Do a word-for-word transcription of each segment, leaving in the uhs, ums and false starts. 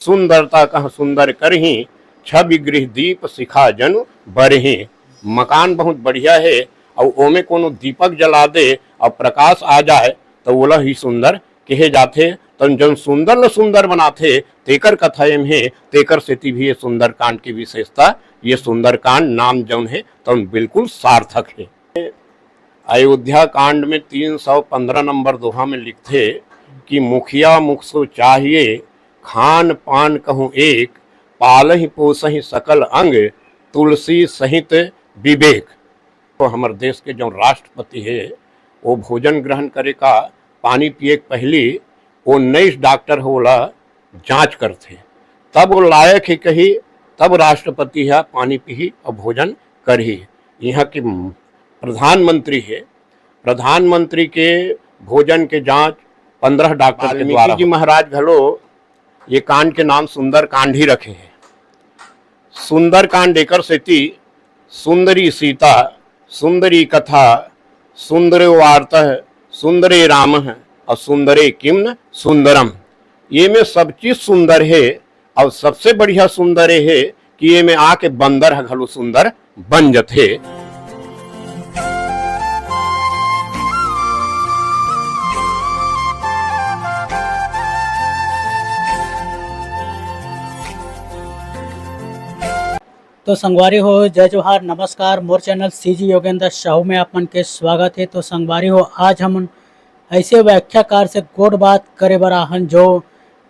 सुंदरता कह सुंदर करही, छवि गृह दीप शिखा जनु बरही। मकान बहुत बढ़िया हे, अउ ओमे कोनो दीपक जला दे अउ प्रकाश आ जाए, त ओला ही सुंदर कहे जाथे। त जौन सुंदर ल सुंदर बनाथे, तेकर कथा एम हे, तेकर सेती भी ये सुंदरकांड के विशेषता, ये सुंदरकांड नाम जौन हे, तौन बिल्कुल सार्थक हे। अयोध्या कांड में तीन सौ पंद्रह नंबर दोहा में लिखथे कि मुखिया मुख सो चाहिए, खान पान कहूँ एक, पालहि पोसहि सकल अंग, तुलसी सहित विवेक। तो हमर देश के जो राष्ट्रपति हे, वो भोजन ग्रहण करे का, पानी पिए के पहली वो उन्नीस डॉक्टर हो ओला जांच करथे, तब वो लायक हे कही, तब राष्ट्रपति ह पानी पीही और भोजन करही। यहाँ के प्रधानमंत्री हे, प्रधानमंत्री के भोजन के जांच पंद्रह डॉक्टर के वाल्मीकि द्वारा जी होथे। महाराज घलो ये कांड के नाम सुंदर कांड ही रखे हे। सुंदर कांड एकर सेती सुंदरी सीता, सुंदरी कथा, सुंदर वार्ता, सुंदरे राम और सुंदरे किम न सुंदरम। ये में सब चीज सुंदर हे और सबसे बढ़िया सुंदर ये हे कि ये में आके बंदर ह घलो सुंदर बन जथे। तो संगवारी हो, जय जोहार, नमस्कार। मोर चैनल सीजी योगेंद्र साहू में आप मन के स्वागत हे। तो संगवारी हो, आज हमन ऐसे व्याख्याकार से गोठ बात करे बर आहन, जो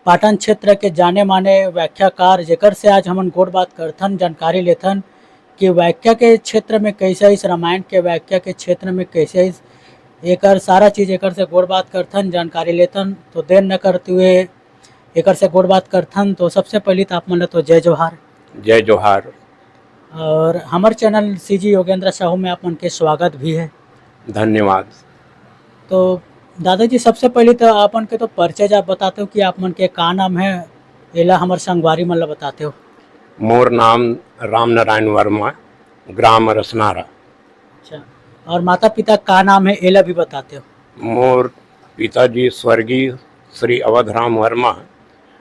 पाटन क्षेत्र के जाने माने व्याख्याकार, जेकर से आज हमन गोठ बात करथन, जानकारी लेथन कि व्याख्या के क्षेत्र में कैसे इस रामायण के व्याख्या के क्षेत्र में कैसे इस एकर सारा चीज एकर से गोठ बात करथन, जानकारी लेथन। तो देर न करते हुए एकर से गोठ बात करथन। तो सबसे पहली तो आप मन ल तो जय जोहार। जय जोहार। और हमर चैनल सीजी योगेंद्र साहू में आप मन के स्वागत भी है। धन्यवाद। तो दादाजी, सबसे पहली तो आप मन के तो परिचय आप बताते हो कि आप मन के का नाम है, एला हमर संगवारी मन ला बताते हो। मोर नाम राम नारायण वर्मा, ग्राम रसनारा। अच्छा, और माता पिता का नाम है, एला भी बताते हो। मोर पिताजी स्वर्गीय श्री अवध राम वर्मा,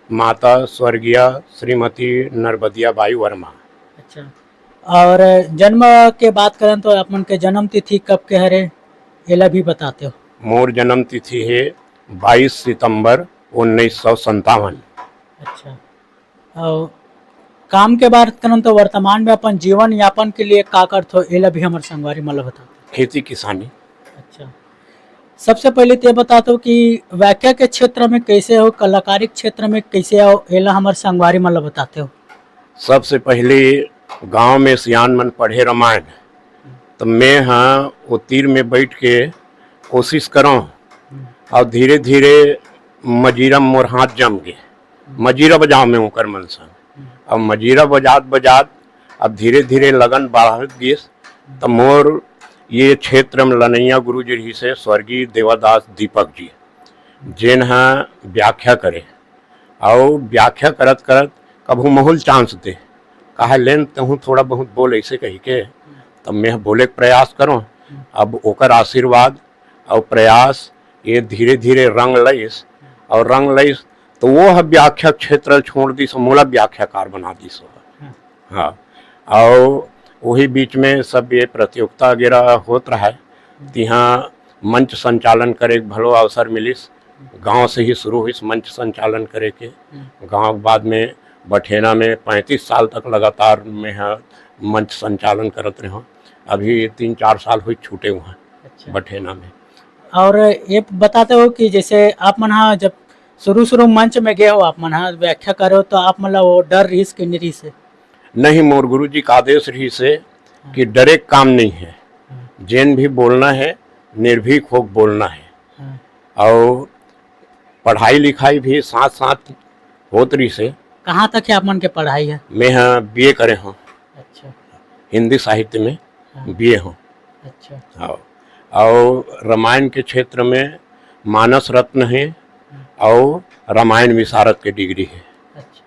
माता स्वर्गीय श्रीमती नरबदिया बाई वर्मा। अच्छा, और जन्म के बात करन तो आप मन के जन्म तिथि कब के हरे, एला भी बताते हो। मोर जन्म तिथि है बाईस सितंबर उन्नीस सौ संतावन। अच्छा, और काम के बात करन तो वर्तमान में अपन जीवन यापन के लिए का करथो, एला भी हमर संगवारी मन ला बताते हो। खेती किसानी। अच्छा, सबसे पहले तो ये बताते हो कि व्याख्या के क्षेत्र में कैसे हो, कलाकारी क्षेत्र में कैसे हो, एला हमर संगवारी मन ला बताते हो। सबसे पहले गांव में सियान मन पढ़े रामायण, तो मैं हाँ वो तीर में बैठ के कोशिश करों, और धीरे धीरे मजीरा मोर हाथ जम गे। मजीरा बजाव में ओकर मन संग। अब मजीरा बजात बजात अब धीरे धीरे लगन बढ़त गिस। त मोर ये क्षेत्र में लनैया गुरु जी रहिसे स्वर्गीय देवादास दीपक जी, जेन ह व्याख्या करे, अउ व्याख्या करत करत कभू महूल चांस दे, कहा, "लेन, तहूँ थोड़ा बहुत बोल," ऐसे कही के तब मैं बोले के प्रयास करों। अब ओकर आशीर्वाद अउ प्रयास ये धीरे धीरे रंग लइस, अउ रंग लइस तो वो ह व्याख्या क्षेत्र छोड़ दिस, मोला व्याख्याकार बना दिस। हाँ, अउ वही बीच में सब ये प्रतियोगिता वगैरह होत रहा है, तिहाँ मंच संचालन करे के भलो अवसर मिलिस। गांव से ही शुरू हुई मंच संचालन करे के। गांव के बाद में बठेना में पैंतीस साल तक लगातार मैं ह मंच संचालन करत रहे हूँ। अभी तीन चार साल हुई छूटे हुए हैं। अच्छा। बठेना में। और ये बताते हो कि जैसे आप मन हा जब शुरू शुरू मंच में गए हो, आप मन हा व्याख्या करे हो, तो आप मन ला वो डर रहिस कि नहीं रहिस? नहीं, मोर गुरु जी का आदेश रहिस कि डरे काम नहीं है, जेन भी बोलना है निर्भीक होके बोलना है। हाँ। और पढ़ाई लिखाई भी साथ साथ होत रहिसे। कहाँ तक है आप मन के पढ़ाई है? मैं हाँ बीए करे हूँ। अच्छा। हिंदी साहित्य में हाँ। बीए हूँ। अच्छा। हाँ। और रामायण के क्षेत्र में मानस रत्न है और रामायण विशारद के डिग्री है। अच्छा।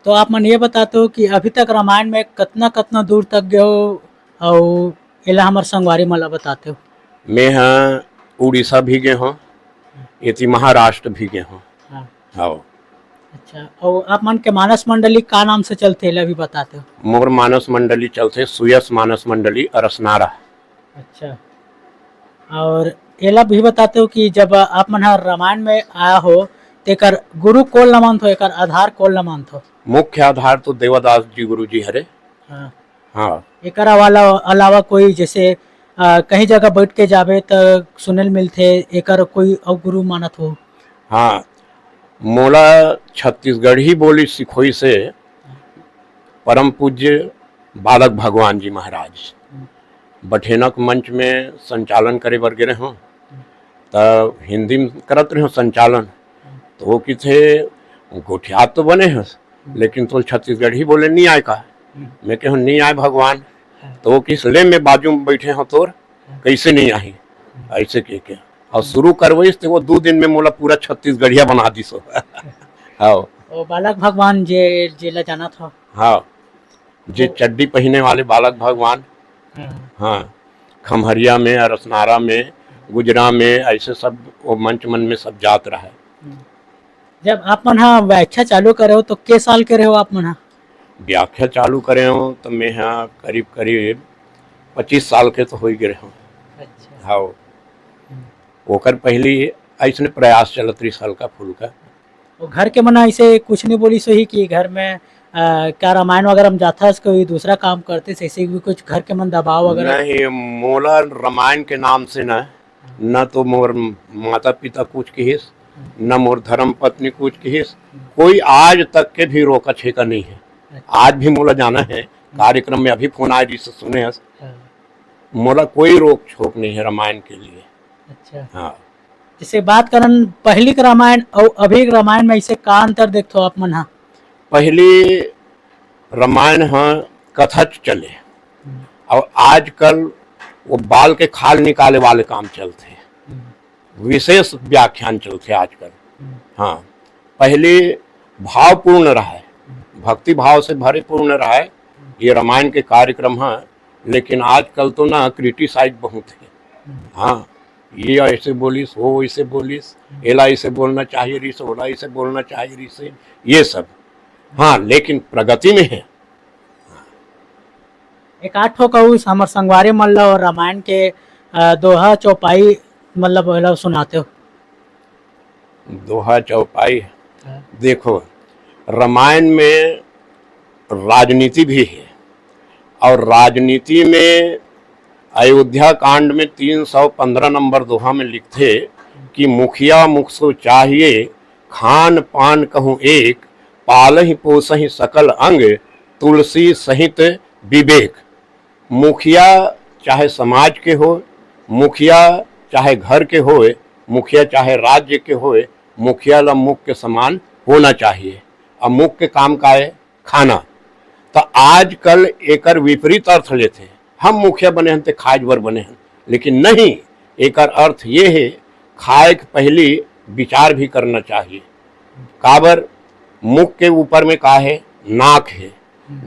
तो आप मन ये बताते हो कि अभी तक रामायण में कतना कतना दूर तक गए हो, और एला हमर संगवारी मन ला बताते हो। मैं हाँ उड़ीसा भी गए हूँ, एती महाराष्ट्र भी गए हूँ। हाँ। हाँ। अच्छा, अउ आप मन के मानस मंडली का नाम से चलथे, एला भी बताते हो? मोर मानस मंडली चलथे सुयस मानस मंडली अरसनारा। अच्छा, और एला भी बताते हो कि जब आप मन ह रामायण में आया हो, तेकर गुरु कोन ल मानथो, एकर आधार कोन ल मानथो? मुख्य आधार तो देवदास जी गुरु जी हरे। हाँ। हाँ। एकर अलावा, अलावा कोई जैसे, अ, कहीं जगह बैठ के जाबे त सुने ल मिलथे, एकर कोई अउ गुरु मानत हो? हाँ, मोला छत्तीसगढ़ी बोली सिखोई से परम पूज्य बालक भगवान जी महाराज बठेनक मंच में संचालन करे बर गे रहेंव, त हिंदी में करत रहेंव संचालन, तो वो किथे गोठियात तो बने हस, लेकिन तोल छत्तीसगढ़ी बोले नहीं आय का? मैं कहूँ नहीं आय भगवान, तो वो किस ले मैं बाजू में बैठे हूँ तोर, कैसे नहीं आही? ऐसे कह के और शुरू करवइस, तो वो दो दिन में मोला पूरा छत्तीसगढ़िया बना दिस हो। हाँ। वो बालक भगवान जे, जेला जाना था। हाँ, जे वो चड्डी पहने वाले बालक भगवान। हाँ। हाँ, खम्हरिया में, अरसनारा में, गुजरा में, ऐसे सब वो मंच मन में सब जात रहा है। हम्म। जब आप मन हा व्याख्या चालू करे हो, तो के साल के रहे हो आप मन हा? व्याख्या चालू करे हो, तो मैं हा करीब, करीब पच्चीस साल के तो हो ही गए हो। अच्छा। हाँ। हम्म। ओकर पहली ऐसने प्रयास चलत रही हल्का फुल्का। वो घर के मन ऐसे कुछ नहीं बोली सही कि घर में, अ, क्या रामायण वगैरह में जाता है, कोई दूसरा काम करते, ऐसे भी कुछ घर के मन दबाव वगैरह? नहीं, मोला रामायण के नाम से ना, न तो मोर माता पिता कुछ किहिस, न मोर धर्म पत्नी कुछ किहिस, कोई आज तक के भी रोका छेका नहीं है। अच्छा। आज भी मोला जाना है, कार्यक्रम में अभी फोन आए जिससे सुने हस, हाँ। मोला कोई रोक छोक नहीं है रामायण के लिए। अच्छा। हाँ। जैसे बात करन पहली के रामायण और अभी के रामायण में इसे का अंतर देखथो आप मन हा? पहली रामायण ह कथा च चले, हम्म। और आजकल वो बाल के खाल निकाले वाले काम चलथे, हम्म। विशेष व्याख्यान चलथे आजकल। हम्म। हाँ, पहले भावपूर्ण रहे, हम्म। भक्ति भाव से भरे पूर्ण रहे, हम्म। ये रामायण के कार्यक्रम है, लेकिन आजकल तो ना क्रिटिसाइज बहुत है। हम्म। हाँ, ये ऐसे बोलिस, वो ऐसे बोलिस, हम्म। एला ऐसे बोलना चाहिए रही से, ओला ऐसे बोलना चाहिए रही से, ये सब। हाँ, लेकिन प्रगति में है। एक आठ ठो कहू हमर संगवारी मन ल रामायण के, अ, दोहा चौपाई, मतलब, ओला सुनाते हो। दोहा चौपाई। हाँ। देखो, रामायण में राजनीति भी है और राजनीति में अयोध्या कांड में तीन सौ पंद्रह नंबर दोहा में लिखथे कि मुखिया मुख सो चाहिए, खान पान कहूँ एक, पालहि पोसहि सकल अंग, तुलसी सहित विवेक। मुखिया चाहे समाज के होय, मुखिया चाहे घर के होय, मुखिया चाहे राज्य के होय, मुखिया ला मुख के समान होना चाहिए। अब मुख के काम का है? खाना। तो आजकल एकर विपरीत अर्थ लेथे, हम मुखिया बने हन ते खाए बर बने हन, लेकिन नहीं, एकर अर्थ ये है, खाए के पहली विचार भी करना चाहिए। काबर? मुख के ऊपर में का है? नाक है।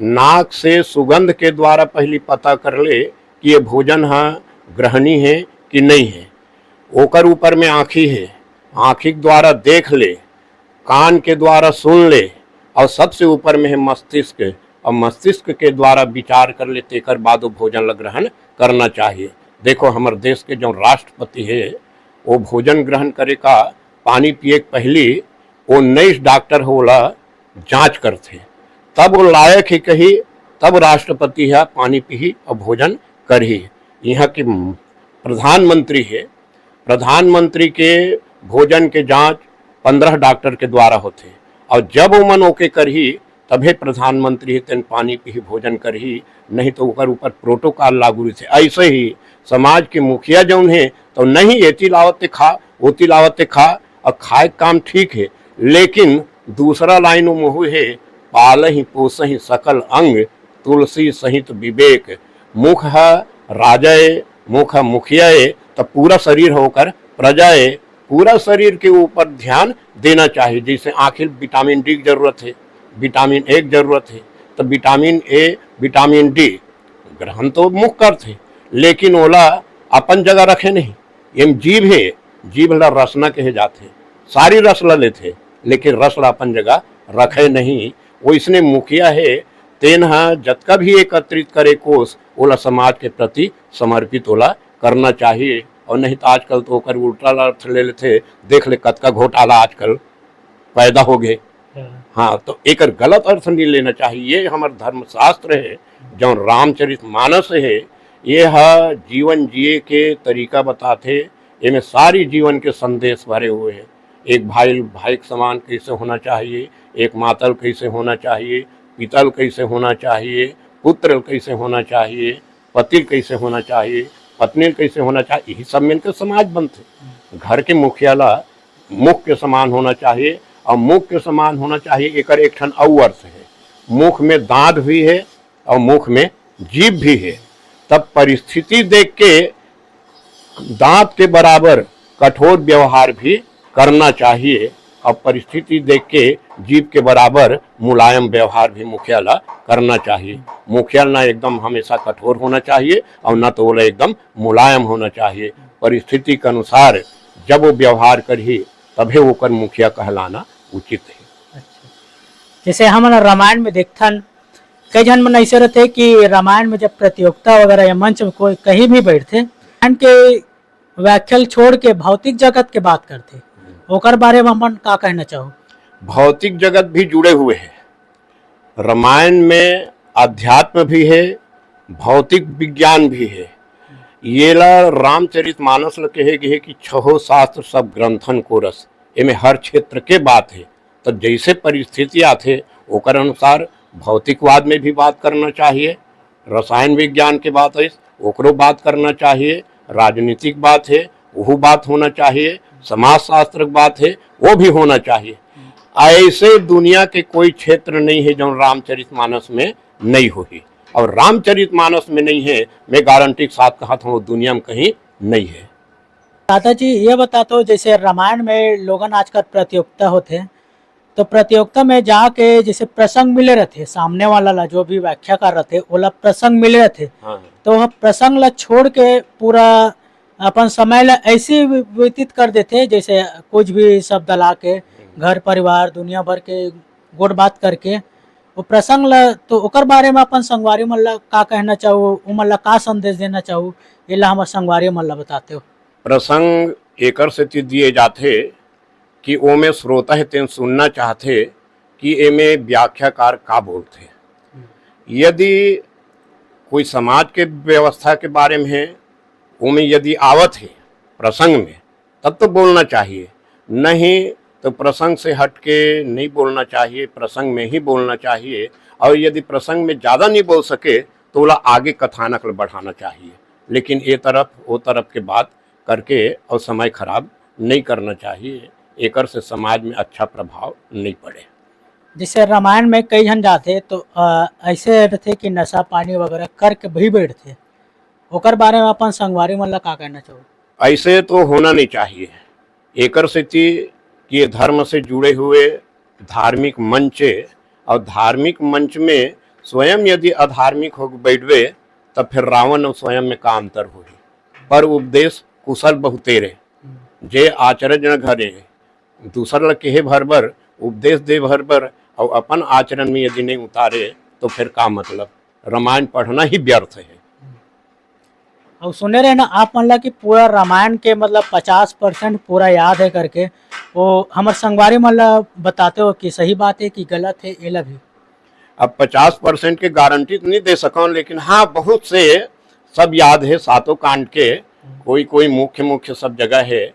नाक से सुगंध के द्वारा पहली पता कर ले कि ये भोजन ह ग्रहणी है कि नहीं है। ओकर ऊपर में आँखी है, आँखी के द्वारा देख ले, कान के द्वारा सुन ले, और सबसे ऊपर में है मस्तिष्क, और मस्तिष्क के द्वारा विचार कर ले, तेकर बाद वो भोजन ला ग्रहण करना चाहिए। देखो, हमर देश के जो राष्ट्रपति है, वो भोजन ग्रहण करे का, पानी पिए के पहली वो उन्नीस डॉक्टर हो ओला जांच करथे, तब वो लायक ही कही, तब राष्ट्रपति ह पानी पीही और भोजन करही। यहाँ के प्रधानमंत्री है, प्रधानमंत्री के भोजन के जांच पंद्रह डॉक्टर के द्वारा होथे, और जब ओमन ओके करही, तभे प्रधानमंत्री ह तेन पानी पीही, भोजन करही, नहीं तो ओकर ऊपर प्रोटोकॉल लागू रहिथे। ऐसे ही समाज के मुखिया जौन हे, तो नहीं एती लावत ते खा, ओती लावत ते खा, और खाए के काम ठीक है, लेकिन दूसरा लाइन में मुहू है, पालहि पोसहि सकल अंग, तुलसी सहित विवेक। मुख ह राजा ए, मुख ह मुखिया ए, त पूरा शरीर ह ओकर प्रजा ए, पूरा शरीर के ऊपर ध्यान देना चाहिए। जैसे आँखी ल विटामिन डी के जरूरत है, विटामिन ए के जरूरत है, तो विटामिन ए, विटामिन डी ग्रहण तो मुख करथे, लेकिन ओला अपन जगह रखे नहीं। एम जीभ हे, जीभ ला रसना कहे जाथे, सारी रस ला लेथे, लेकिन रस ला अपन जगह रखे नहीं, वइसने मुखिया हे, तेन ह जतका भी एकत्रित करे कोष, ओला समाज के प्रति समर्पित ओला करना चाहिए। और नहीं तो आजकल तो ओकर उल्टा अर्थ ले लेथे, देख ले कतका घोटाला आजकल पैदा हो गए। हाँ। हाँ, तो एकर गलत अर्थ नहीं लेना चाहिए। ये हमर धर्मशास्त्र है, जौन रामचरित मानस है, ये ह जीवन जिए के तरीका बताथे। एमे सारी जीवन के संदेश भरे हुए हैं। एक भाई भाई के समान कैसे होना चाहिए, एक मातल कैसे होना चाहिए, पितल कैसे होना चाहिए, पुत्र कैसे होना चाहिए, पति कैसे होना चाहिए, पत्नी कैसे होना चाहिए, यही सब मिलकर समाज बनथे। घर के मुखिया ला मुख के समान होना चाहिए, और मुख के समान होना चाहिए, एकर एक ठन अउ अर्थ है। मुख में दांत भी है और मुख में जीभ भी है, तब परिस्थिति देख के दांत के बराबर कठोर व्यवहार भी करना चाहिए और परिस्थिति देख के जीभ के बराबर मुलायम व्यवहार भी मुखिया ला करना चाहिए। मुखिया ना एकदम हमेशा कठोर होना चाहिए और ना तो ओला एकदम मुलायम होना चाहिए। परिस्थिति के अनुसार जब वो व्यवहार करही, तभे ओकर मुखिया कहलाना उचित है। अच्छा। जैसे हमन रामायण में देखथन, कई झन मन ऐसे रहथे कि रामायण में जब प्रतियोगिता वगैरह या मंच में कोई कहीं भी बैठथे, रामायण के व्याख्या ल छोड़ के भौतिक जगत के बात करथे, ओकर बारे में हमन का कहना चाहू? भौतिक जगत भी जुड़े हुए हैं। रामायण में अध्यात्म भी है, भौतिक विज्ञान भी है। येला रामचरित मानस ल कहे गे हे कि छहो शास्त्र सब ग्रंथन को रस, एमे हर क्षेत्र के बात है। तो जैसे परिस्थिति आथे, ओकर अनुसार भौतिकवाद में भी बात करना चाहिए, रसायन विज्ञान के बात है, ओकरो बात करना चाहिए, राजनीतिक बात है, वो बात होना चाहिए, समाजशास्त्र के बात है, वो भी होना चाहिए। ऐसे दुनिया के कोई क्षेत्र नहीं है जो रामचरित मानस में नहीं होही, और रामचरित मानस में नहीं है, मैं गारंटी के साथ कहत हूँ, दुनिया में कहीं नहीं है। दादाजी, ये बता तो, जैसे रामायण में लोगन आजकल प्रतियोगिता होथे, तो प्रतियोगिता में जाके जैसे प्रसंग मिले रहथे, सामने वाला ला, जो भी व्याख्याकार रहथे, ओला प्रसंग मिले रहथे, हाँ। तो वह प्रसंग ला छोड़ के पूरा अपन समय ला ऐसे व्यतीत कर देथे, जैसे कुछ भी शब्द ला के घर परिवार दुनिया भर के गोठ बात करके वो प्रसंग ला, तो ओकर बारे में अपन संगवारी मन ला का कहना चाहू, उमन ला का संदेश देना चाहू, एला हमर संगवारी मन ला बताते हो। प्रसंग एकर सेती दिए जाथे कि ओमे श्रोता हे तेन सुनना चाहथे कि एमे व्याख्याकार का बोलथे। यदि कोई समाज के व्यवस्था के बारे में है, ओमे यदि आवत है प्रसंग में, तब तो बोलना चाहिए, नहीं तो प्रसंग से हट के नहीं बोलना चाहिए, प्रसंग में ही बोलना चाहिए। और यदि प्रसंग में ज़्यादा नहीं बोल सके तो ओला आगे कथानक ल बढ़ाना चाहिए, लेकिन ये तरफ वो तरफ के बात करके और समय खराब नहीं करना चाहिए, एकर से समाज में अच्छा प्रभाव नहीं पड़े। जैसे रामायण में कई झन जाथे तो, अ, ऐसे रहथे कि नशा पानी वगैरह करके भी बैठथे, ओकर बारे में अपन संगवारी मन ला का कहना चाहू? ऐसे तो होना नहीं चाहिए। एकर सेती कि ये धर्म से जुड़े हुए धार्मिक मंच है, और धार्मिक मंच में स्वयं यदि अधार्मिक हो बैठबे, तब फिर रावण और स्वयं में का अंतर होही? पर उपदेश कुशल बहुतेरे, जे आचरण न घरे, दूसर ल कहे भर बर, उपदेश दे भर बर, और अपन आचरण में यदि नहीं उतारे, तो फिर का मतलब? रामायण पढ़ना ही व्यर्थ है। और सुने रहे ना आप मन ला कि पूरा रामायण के मतलब पचास परसेंट पूरा याद है करके, वो हमर संगवारी मन ला बताते हो कि सही बात है कि गलत है, एला भी। अब पचास परसेंट के गारंटी तो नहीं दे सकूँ, लेकिन हाँ, बहुत से सब याद है, सातों कांड के कोई कोई मुख्य मुख्य सब जगह है।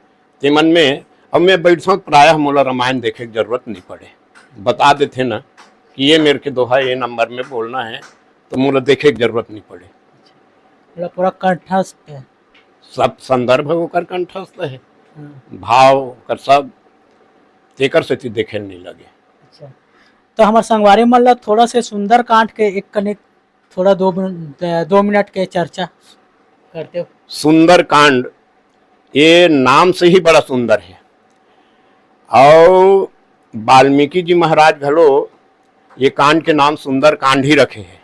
तेमन में अब मैं बैठता हूँ, प्रायः मोला रामायण देखे के जरूरत नहीं पड़े, बता देथे ना कि ये मेरे के दोहा ये नंबर में बोलना है, तो मोला देखे के जरूरत नहीं पड़े। मतलब पूरा कंठस्थ है। सब संदर्भ ओकर कंठस्थ है, हाँ। भाव ओकर सब, तेकर सेती देखे नहीं लगे। अच्छा, तो हमारे संगवारी मन ला थोड़ा से सुंदरकांड के एक कनिक थोड़ा दो मिनट, दो मिनट के चर्चा करते हो। सुंदरकांड, ये नाम से ही बड़ा सुंदर है, और वाल्मीकि जी महाराज घलो ये कांड के नाम सुंदरकांड ही रखे हैं।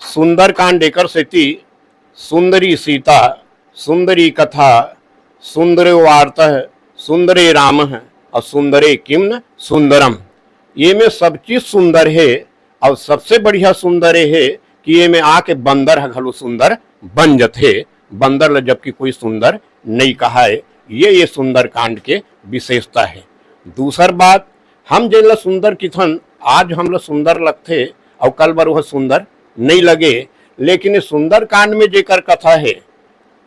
सुंदरकांड एकर सेती, सुंदरी सीता, सुंदरी कथा, सुंदरो वार्तः, सुंदरे रामः और सुंदरे किम न सुंदरम, ये में सब चीज सुंदर हे, और सबसे बढ़िया सुंदर ये हे कि ये में आके बंदर ह घलो सुंदर बन जथे। बंदर ल जबकि कोई सुंदर नहीं कहाए, ये ये सुंदरकांड के विशेषता है। दूसर बात, हम जेन ल सुंदर किथन, आज हम ल सुंदर लगथे और कल बर वह सुंदर नहीं लगे, लेकिन इस सुंदरकांड में जेकर कथा है,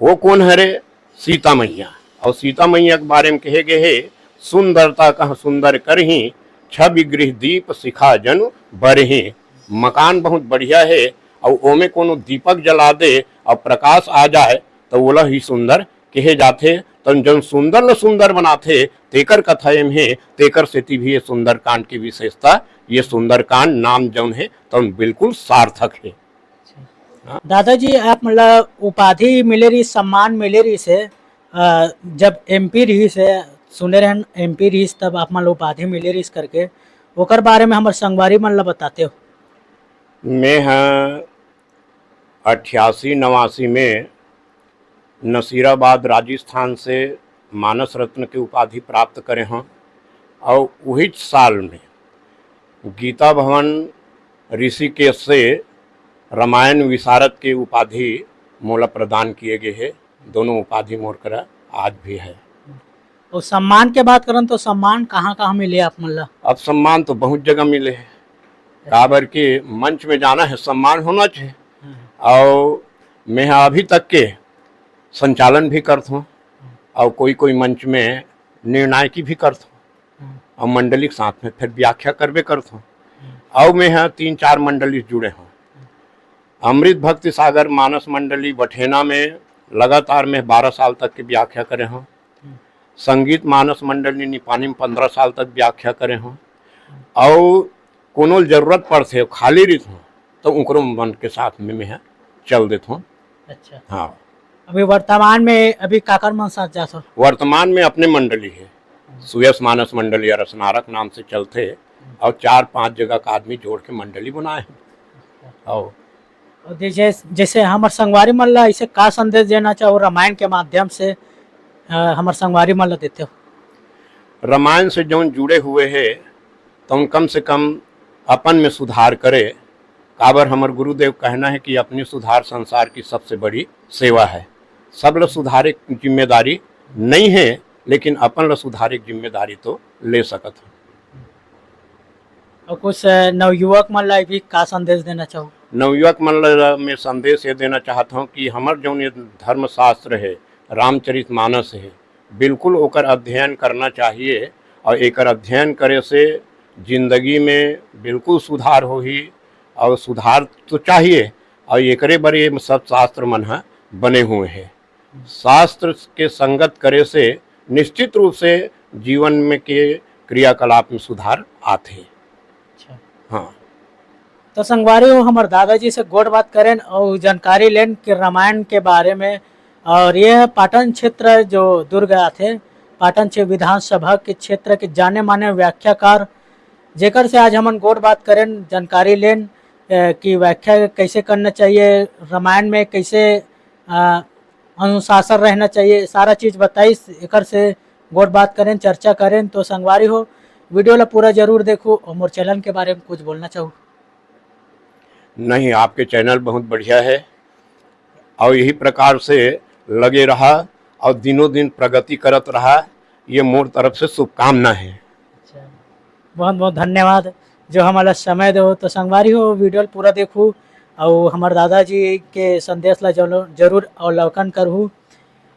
वो कौन हरे? सीता मैया। और सीता मैया के बारे में कहे गए है, सुंदरता कह सुंदर करही, छवि गृह दीप शिखा जनु बरही। मकान बहुत बढ़िया है, और ओमे कोनो दीपक जला दे और प्रकाश आ जाए, तो ओला ही सुंदर कहे जाथे। तो जौन सुंदर ल सुंदर बनाथे, तेकर कथा एम हे, तेकर सेती भी ये सुंदरकांड की विशेषता, ये सुंदरकांड नाम जौन है, तौन बिल्कुल सार्थक है। हाँ। दादाजी, आप मतलब उपाधि मिले रहिस, सम्मान मिले रहिस हे, अ, जब एमपी रहिस हे, सुने रहन एमपी रहिस, तब आप मतलब उपाधि मिले रहिस करके, ओकर बारे में हमर संगवारी मन ला बताते हो। मैं ह अट्ठासी नवासी में नसीराबाद राजस्थान से मानस रत्न के उपाधि प्राप्त करे हौं, और उहीच साल में गीता भवन ऋषिकेश से रामायण विशारद के उपाधि मोला प्रदान किए गए हे। दोनों उपाधि मोर करा आज भी है। और सम्मान के बात करन तो सम्मान कहाँ कहाँ मिले आप मन ला? अब सम्मान तो बहुत जगह मिले है, काबर के मंच में जाना है, सम्मान होना चाहिए। हम्म। और मैं अभी तक के संचालन भी करत हूँ, और कोई कोई मंच में निर्णायकी भी करत हूँ, हम्म। और मंडली के साथ में फिर व्याख्या करबे करत हूँ। हम्म। और मैं ह तीन चार मंडली से जुड़े हूँ। अमृत भक्ति सागर मानस मंडली बठेना में लगातार मैं बारह साल तक के व्याख्या करे हूँ। हम्म। संगीत मानस मंडली निपानी में पन्द्रह साल तक व्याख्या करे हूँ। और कोनो जरूरत पड़थे, खाली रहित हूँ, तो उनकरो मन के साथ में मैं चल देत हूँ। अच्छा। हाँ। अभी वर्तमान में अभी काकर मन साथ जात हो? वर्तमान में अपने मंडली है, हम्म। सुयस मानस मंडली अरसनारक नाम से चलथे, हम्म। और चार पांच जगह का आदमी जोड़ के मंडली बनाए हैं। अच्छा। और और जैसे, जैसे हमर संगवारी मन ला इसे का संदेश देना चाहो रामायण के माध्यम से, अ, हमर संगवारी मन ला देते हो? रामायण से जौन जुड़े हुए हे, तौन कम से कम अपन में सुधार करे। काबर हमर गुरुदेव कहना है कि अपनी सुधार संसार की सबसे बड़ी सेवा है। सब ल सुधारे के जिम्मेदारी नहीं है, लेकिन अपन ल सुधारे के जिम्मेदारी तो ले सकत है। और कुछ, अ, नवयुवक मन ला भी का संदेश देना चाहो? नवयुवक मन ला मैं संदेश ये देना चाहत हूँ कि हमर जौन ये धर्मशास्त्र है, रामचरित मानस है, बिल्कुल ओकर अध्ययन करना चाहिए। और एकर अध्ययन करे से जिंदगी में बिल्कुल सुधार होही, और सुधार तो चाहिए, और एकरे बर ये सब शास्त्र मन ह बने हुए हैं। शास्त्र के संगत करे से निश्चित रूप से जीवन में के क्रियाकलाप में सुधार आथे। अच्छा। हाँ। तो संगवारी हो, हमर दादाजी से गोठ बात करेन और जानकारी लेन के रामायण के बारे में। और ये पाटन क्षेत्र जो दुर्ग आथे, पाटन क्षेत्र विधानसभा के क्षेत्र के जाने माने व्याख्याकार, जेकर से आज हमन गोठ बात करेन, जानकारी लेन, अ, कि व्याख्या कैसे करना चाहिए, रामायण में कैसे, अ, अनुशासन रहना चाहिए, सारा चीज बताइस। एकर से गोठ बात करेन, चर्चा करेन। तो संगवारी हो, वीडियो ला पूरा जरूर देखो और मोर चैनल के बारे में कुछ बोलना चाहो? नहीं, आपके चैनल बहुत बढ़िया है और यही प्रकार से लगे रहा और दिनों दिन प्रगति करत रहा, ये मोर तरफ से शुभकामना है। अच्छा, बहुत बहुत धन्यवाद जो हमला समय दो। तो संगवारी हो, वीडियो ल पूरा देखू और हमर दादाजी के संदेश ला जलो-, जरूर अवलोकन करहू।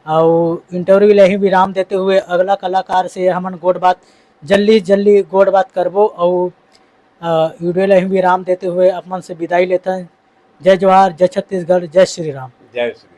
और इंटरव्यू ले ही विराम देते हुए अगला कलाकार से हमन गोठ बात, जल्दी जल्दी गोठ बात करबो। और, अ, वीडियो ले ही विराम देते हुए अपन से विदाई लेथन। जय जोहार, जय छत्तीसगढ़, जय श्री राम। जय श्री